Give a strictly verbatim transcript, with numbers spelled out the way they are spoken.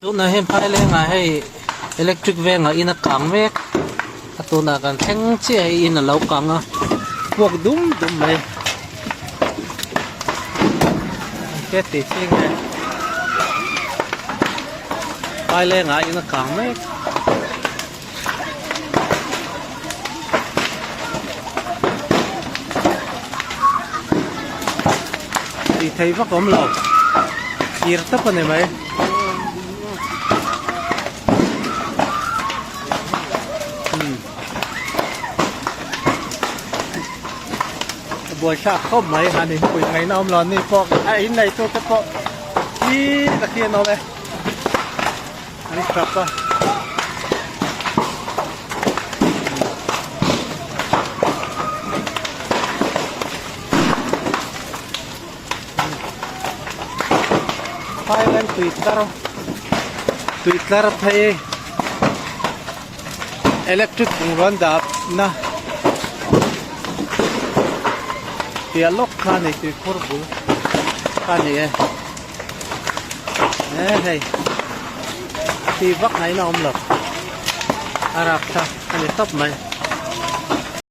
Tuna hi phai lenga hei electric venga ina kang mek. Atuna kan theng chi hei ina lo kang a. Puak dum dum mai. Ke ti chi nge. Phai lenga ina kang mek. Ti thei vak om lo. Kir ta pa ne mai. Hmm. Buai sa khop mai han in pui ngai na om lo ni pok. A in nei tu te pok. Ki ta ki no le. Ani kapa. Thailand Twitter. Twitter thei. Electric bungrun dap na. Tia lok kha ni tui khur bul. Kha ni e. Eh, hei. Ti vak ngai na om lo. Arap ta. Ani top mai.